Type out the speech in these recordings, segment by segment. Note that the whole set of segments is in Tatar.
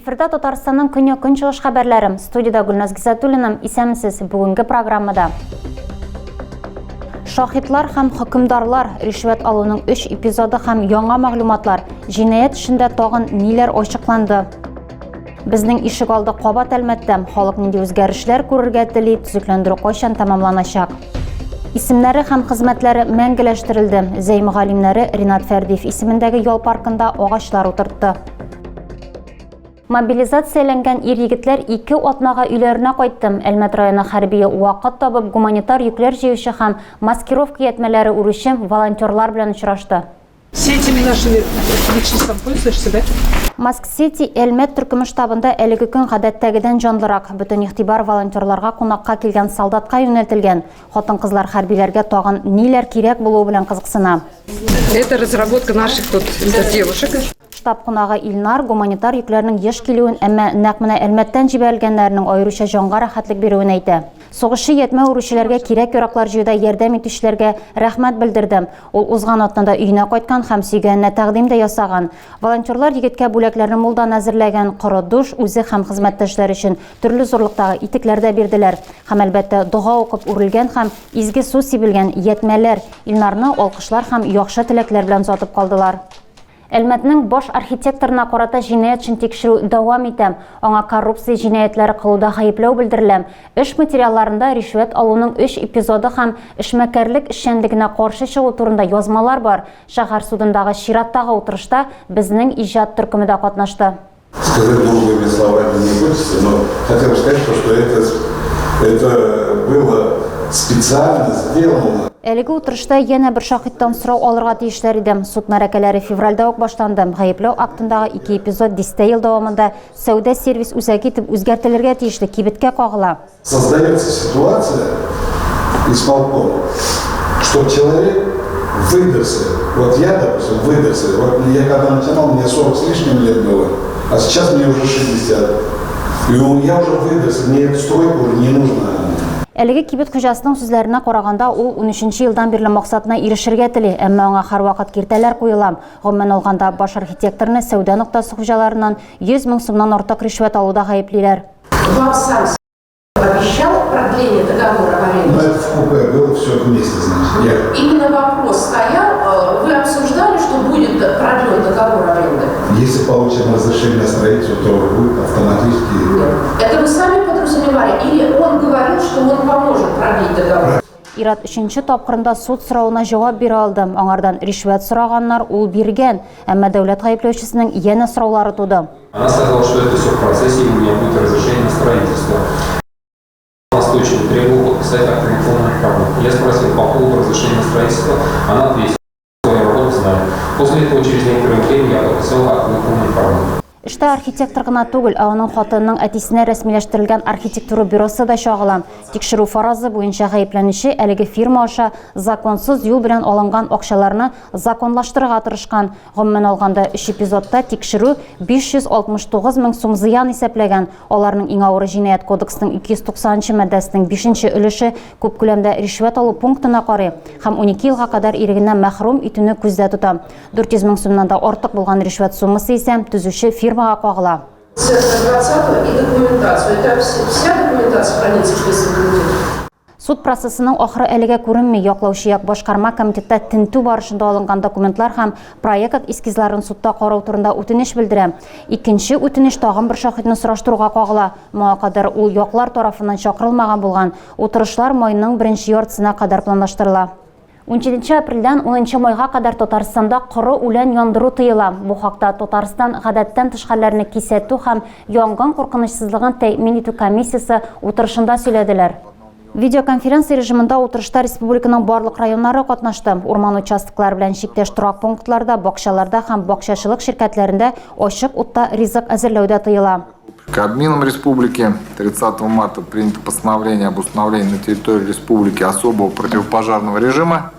Эфирда Татарстанның көньяк-көнчыгыш хәбәрләре. Студиядә Гөлназ Гизатуллина. Исәнмесез. Бүгенге программада Шаһитлар һәм хөкемдарлар, ришвәт алуның өч эпизоды һәм яңа мәгълүматлар. Җинаять эшендә тагын ниләр ачыкланды? Безнең ишек алды кабат Әлмәттә. Халык нинди үзгәрешләр күрергә тели, төзекләндерү кайчан тәмамланачак? Исемнәре һәм хезмәтләре мәңгеләштерелде. Зәй мөгаллимнәре Ринат Фәрдиев исемендәге ял паркында агачлар утыртты. Мобилизацияләнгән ир-егетләр ике атнага өйләренә кайтты. Әлмәт районы хәрбие вакыт табып гуманитар йөкләр җыючы һәм маскировка ятьмәләре үрүче волонтерлар белән очрашты. Все этими нашими личностям пользуешься, да? Маск-Сити Әлмәт төркеме штабында әлеге көн гадәттәгедән җанлырак. Бөтен игътибар волонтерларга кунакка килгән солдатка юнәлтелгән. Хатын-кызлар хәрбиләргә тагын ниләр кирәк булуы белән кызыксына. Это разработка наших тут девушек. Штаб кунагы Илнар гуманитар йөкләрнең еш килүен, әмма нәкъ менә Әлмәттән җибәрелгәннәренең аеруча җанга рәхәтлек бирүен әйтә. Сугышчы ятьмә үрүчеләргә кирәк-яраклар җыюда ярдәм итүчеләргә рәхмәт белдерде. Ул узган атнада өенә кайткан һәм сөйгәненә тәкъдим дә ясаган. Волонтерлар егеткә бүләкләрне мулдан әзерләгән, коры душ, үзе һәм хезмәттәшләре өчен төрле зурлыктагы итекләр дә бирделәр. Һәм, әлбәттә, дога укып үрелгән һәм изге су сибелгән ятьмәләр. Илнарны алкышлар һәм яхшы теләкләр белән озатып калдылар. Әлмәтнең баш архитекторына карата җинаять эшен тикшерү дәвам итә. Аңа коррупция җинаятьләре кылуда гаепләү белдерелә. Эш материалларында ришвәт алуның өч эпизоды һәм эшмәкәрлек эшчәнлегенә каршы чыгу турында язмалар бар. Шәһәр судындагы чираттагы утырышта безнең иҗат төркеме дә катнашты. Сказать грубыми словами не хочется, но хотел бы сказать, что это, это было специально сделано. Әлеге утырышта янә бер шаһиттан сорау алырга тиешләр иде. Суд мәрәкәләре февральдә үк башланды. Гаепләү актындагы ике эпизод дистә ел дәвамында сәүдә-сервис үзәге итеп үзгәртелергә тиешле кибеткә кагыла. Создается ситуация исполком, что человек выдохся. Вот я, допустим, выдохся. Вот я когда начинал, мне 40 с лишним лет было, а сейчас мне уже 60. И я уже выдохся, мне эта стройка уже не нужна. Әлеге кибет хуҗасының сүзләренә караганда, ул 13 елдан бирле максатына ирешергә тели, әмма аңа һәрвакыт киртәләр куела. Гомумән алганда, баш архитекторны сәүдә ноктасы хуҗаларыннан 100 мең сумнан артык ришвәт алуда гаеплиләр. Вам сам обещал продление договора аренды? Ну, это в купе было все вместе, значит. Я... Именно вопрос стоял, э, вы обсуждали, что будет продлен договор аренды? Если получим разрешение на строительство, то будет автоматически... Нет. Это вы сами подразумевали? Или он говорил, что он поможет продлить договор? Ират өченче тапкырында суд соравына җавап бирә алды. Аңардан ришвәт сораганнар, ул биргән. Әмма дәүләт гаепләүчесенең янә сораулары туды. Она сказала, что это все в процессе, и у меня будет разрешение на строительство. Настойчиво требовал подписать акт выполненных работ. Я спросил по поводу разрешения на строительство, она ответила, я работу знаю. После этого через некоторое время я подписал акт выполненных работ. Эштә архитектор гына түгел, ә аның хатынының әтисенә рәсмиләштерелгән архитектура бюросы да чагыла. Тикшерү фаразы буенча гаепләнүче әлеге фирма аша законсыз юл белән алынган акчаларны законлаштырырга тырышкан. Гомумән алганда, өч эпизодта тикшерү 569 мең сум зыян исәпләгән. Аларның иң авыры Җинаять кодексының 290 нчы маддәсенең бишенче өлеше күп күләмдә ришвәт алу пунктына карый һәм 12 елга кадәр ирегеннән мәхрүм итүне күздә тота. 400 мең сумнан да артык булган ришвәт суммасы исә төзүче фирмага кагыла. Центра 20 и документацию. Это вся документация хранится в Следственном комитете? Суд процессының ахыры әлегә күренми. Яклаучы як башкарма комитетта тентү барышында алынган документлар һәм проект эскизларын судта карау турында үтенеч белдерә. Икенче үтенеч тагын бер шаһитны сораштыруга кагыла. Моңа кадәр ул яклар тарафыннан чакырылмаган булган. Утырышлар майның беренче яртысына кадәр планлаштырыла. Унҗиденче апрельдән унынчы майга кадәр Татарстанда коры үлән яндыру тыела. Бу хакта Татарстан гадәттән тыш хәлләрне кисәтү һәм янгын куркынычсызлыгын тәэмин итү комиссиясе утырышында сөйләделәр. Видеоконференция режимында утырышта республиканың барлык районнары катнашты. Урман участоклары белән чиктәш торак пунктларда, бакчаларда һәм бакчачылык ширкәтләрендә ачык утта ризык әзерләү дә тыела. Кабмином республики 30 марта принято постановление об установлении на территории республики особого противопожарного режима.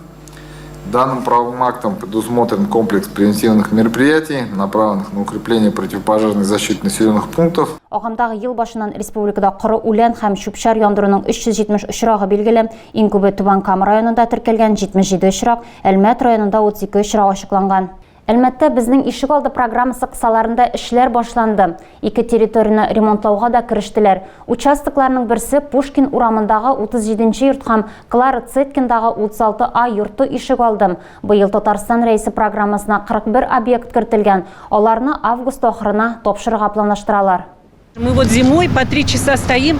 Данным правовым актом предусмотрен комплекс превентивных мероприятий, направленных на укрепление противопожарной защиты населенных пунктов. Агымдагы ел башыннан республикада коры үлән һәм чүп-чар яндыруның 370 очрагы билгеле. Иң күбе Түбән Кама районында теркәлгән 77 очрак, Әлмәт районында 32 очрак ачыкланган. Әлмәттә Безнең ишегалды программасы кысаларында эшләр башланды. Ике территорияне ремонтлауга да керештеләр. Участокларның берсе Пушкин урамындагы 37 нче йорт һәм Клара Цеткиндагы 36 А йорты ишегалды. Быел Татарстан Рәисе программасына 41 объект кертелгән, аларны август ахырына тапшырырга планлаштыралар. Мы вот зимой по три часа стоим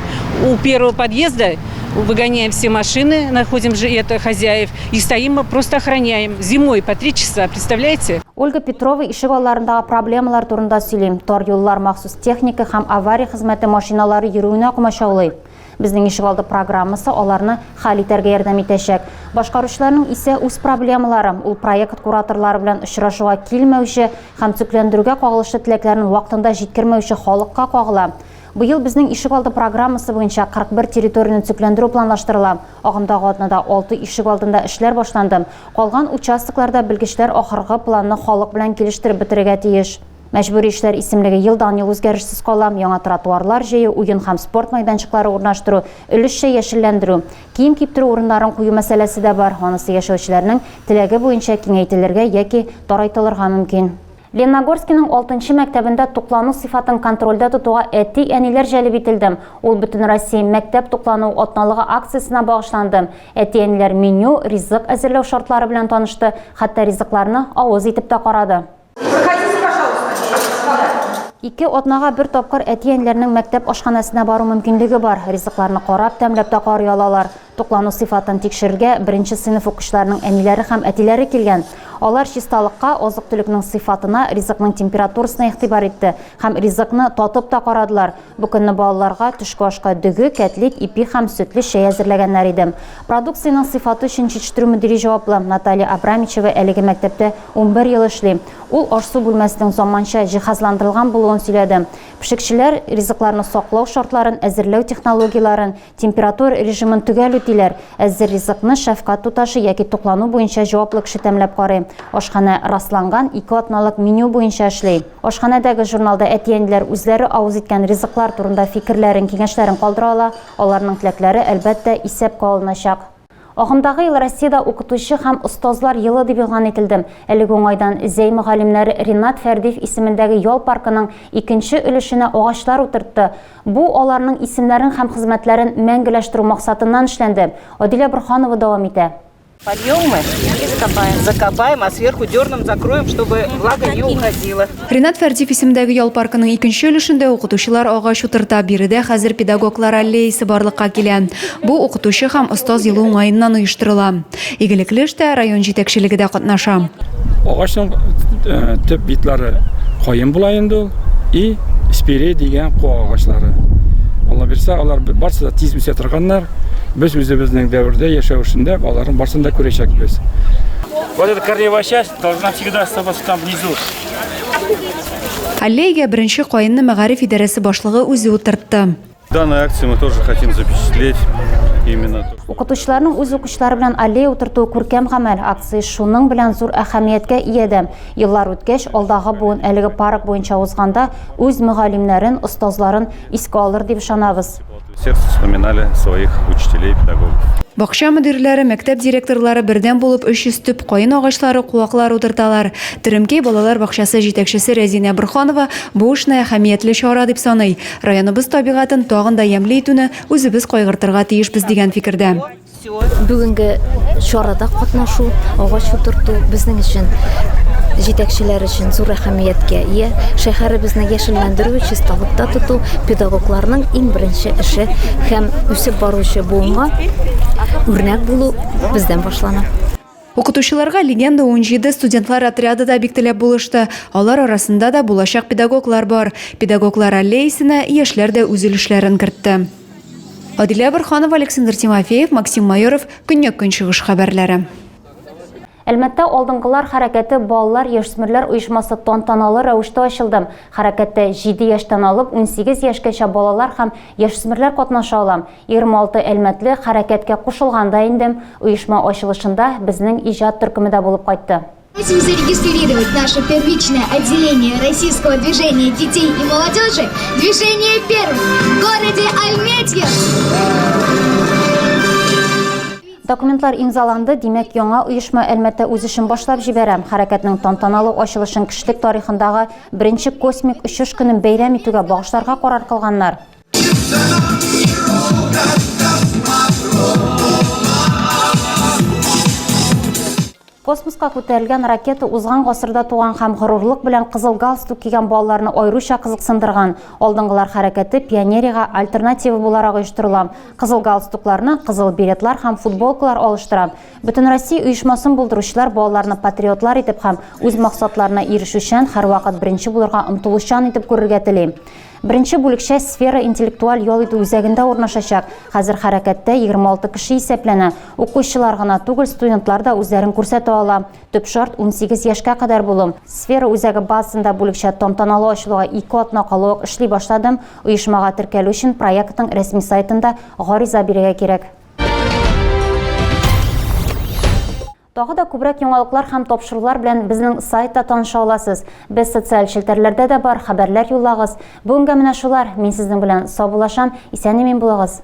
у первого подъезда, выгоняем все машины, находим же это хозяев и стоим, мы просто охраняем. Зимой по три часа, представляете? Ольга Петрова ишек алларындагы проблемалар турында сөйли. Тар юллар махсус техника һәм авария хезмәте машиналары йөрүенә комачаулый. Безнең ишегалды программасы аларны хәл итәргә ярдәм итәчәк. Башкаручыларның исә үз проблемалары, ул проект кураторлары белән очрашуга килмәүче һәм төзекләндерүгә кагылышлы теләкләрен вакытында җиткермәүче халыкка кагыла. Быел Безнең ишегалды программасы буенча 41 территорияне төзекләндерү планлаштырыла. Агымдагы атнада алты ишегалдында эшләр башланды. Калган участокларда белгечләр ахыргы планны халык белән килештереп бетерергә тиеш. Мәҗбүри эшләр исемлеге елдан-ел үзгәрешсез кала, яңа тротуарлар җәю, уен һәм спорт мәйданчыклары урнаштыру, өлешчә яшелләндерү, кием киптерү урыннарын кую мәсьәләсе дә бар, анысы яшәүчеләрнең теләге буенча киңәйтелергә яки тарайтылырга мөмкин. Лениногорскиның алтынчы мәктәбендә туклану сыйфатын контрольдә тотуга әти-әниләр җәлеп ителде. Ул Бөтенроссия мәктәп туклануы атналыгы акциясенә багышланды. Әти-әниләр меню, ризык әзерләү шартлары белән танышты, хәтта ризыкларны авыз итеп тә карады. Проходите, пожалуйста. Ике атнага бер тапкыр әти-әниләрнең мәктәп ашханәсенә бару мөмкинлеге бар. Ризыкларны карап, тәмләп тә карый алалар. Туклану сыйфатын тикшерергә беренче сыйныф укучыларының әниләре һәм әтиләре килгән. Алар чисталыкка, азык-төлекнең сыйфатына, ризыкның температурасына игътибар итте һәм ризыкны татып та карадылар. Бу көнне балаларга төшке ашка дөге, кәтлит, ипи һәм сөтле чәй әзерләгәннәр иде. Продукциянең сыйфаты өчен җитештерү мөдире җаваплы. Наталья Абрамичева әлеге мәктәптә 11 ел эшли. Ул аш-су бүлмәсенең заманча җиһазландырылган булуын сөйләде. Пешекчеләр ризыкларны саклау шартларын, әзерләү технологияләрен, Температура режимын төгәл үтиләр. Әзер ризыкны шәфкать туташы яки туклану буенча җаваплы кеше тәмләп карый. Ашханә расланган ике атналык меню буенча эшли. Ашханәдәге журналда әти-әниләр үзләре авыз иткән ризыклар турында фикерләрен, киңәшләрен калдыра ала. Аларның теләкләре, әлбәттә, исәпкә алыначак. Агымдагы ел Россиядә Укытучы һәм остазлар елы дип игълан ителде. Әлеге уңайдан Зәй мөгаллимнәре Ринат Фәрдиев исемендәге ял паркының икенче өлешенә агачлар утыртты. Бу аларның исемнәрен һәм хезмәтләрен мәңгеләштерү максатыннан эшләнде. Адилә Борһанова дәвам итә. Польем мы и закопаем. Закопаем, а сверху дерном закроем, чтобы влага не уходила. Ринат Фәрдиев исемендәге ял паркының икенче өлешендә укытучылар агач утырта. Биредә хәзер педагоглар аллеясе барлыкка килә. Бу укытучы һәм остаз елы уңаеннан оештырыла. Игелекле эштә район җитәкчелеге дә катнаша. Агачның төп битлары каен була инде ул и спире дигән куак агачлары. Алла бирсә, алар барсы да тиз үсә торганнар. Без үзебезнең дәвердә яшәү эшендә аларның барсын да күрәчәкбез. Вот эта корневая часть должна всегда оставаться там внизу. Аллеягә беренче каенны мәгариф идарәсе башлыгы үзе утыртты. Данной акции мы тоже хотим запечатлеть именно. Укытучыларның үз укучылары белән аллея утыртуы күркәм гамәл. Акция шуның белән зур әһәмияткә ия дә. Еллар үткәч, алдагы буын әлеге парк буенча узганда үз мөгаллимнәрен, остазларын искә алыр дип ышанабыз. Сердце вспоминали своих учителей, педагогов. Бакча мөдирләре, мәктәп директорлары бердәм булып 300 төп каен агачлары, куаклар утырталар. Теремкәй балалар бакчасы җитәкчесе Рәзинә Борһанова бу эшне әһәмиятле чара дип саный. Районыбыз табигатен тагын да ямьле итүне үзебез кайгыртырга тиешбез дигән фикердә. Бүгенге чарада катнашу, агач утырту безнең өчен җитәкчеләр өчен зур әһәмияткә ия. Шәһәребезне яшелләндерү, чисталыкта тоту педагогларның иң беренче эше һәм үсеп баручы буынга үрнәк булу бездән башлана. Укытучыларга Легенда 17 студентлар отряды да бик теләп булышты. Алар арасында да булачак педагоглар бар. Педагоглар аллеясенә яшьләр дә үз өлешләрен кертте. Адилә Борһанова, Александр Тимофеев, Максим Майоров, Көньяк-Көнчыгыш хәбәрләре. Әлмәттә Алдынгылар хәрәкәте балалар яшүсмерләр оешмасы тантаналы рәвештә ачылды. Хәрәкәттә 7 яшьтән алып 18 яшькәчә балалар һәм яшүсмерләр катнаша ала. 26 әлмәтле хәрәкәткә кушылган да инде. Оешма ачылышында безнең иҗат төркеме дә булып кайтты. Просим зарегистрировать наше первичное отделение российского движения детей и молодежи «Движение первых» в городе Альметьевск. Документлар имзаланды, димәк, яңа оешма Әлмәттә үз эшен башлап җибәрә. Хәрәкәтнең тантаналы ачылышын кешелек тарихындагы беренче космик очыш көнен бәйрәм итүгә багышларга карар кылганнар. Космоска күтәрелгән ракета узган гасырда туган һәм горурлык белән кызыл галстук кигән балаларны аеруча кызыксындырган. Алдынгылар хәрәкәте пионериягә альтернатива буларак оештырыла. Кызыл галстукларны кызыл беретлар һәм футболкалар алыштыра. Бөтенроссия оешмасын булдыручылар балаларны патриотлар итеп һәм үз максатларына ирешүчән, һәрвакыт беренче булырга омтылучан итеп күрергә тели. Беренче бүлекчә Сфера интеллектуаль ял итү үзәгендә урнашачак. Хәзер хәрәкәттә 26 кеше исәпләнә. Укучылар гына түгел, студентлар да үзләрен күрсәтә ала. Төп шарт, 18 яшькә кадәр булу. Сфера үзәге базасында бүлекчә тантаналы ачылуга ике атна кала ук эшли башладым. Оешмага теркәлү өчен проектның рәсми сайтында гариза бирергә кирәк. Тагы да күбрәк яңалыклар һәм тапшырулар белән безнең сайтта таныша аласыз. Без социаль челтәрләрдә дә бар, хәбәрләр юллагыз. Бүгенгә менә шулар. Мин сезнең белән саубуллашам. Исән-имин булыгыз.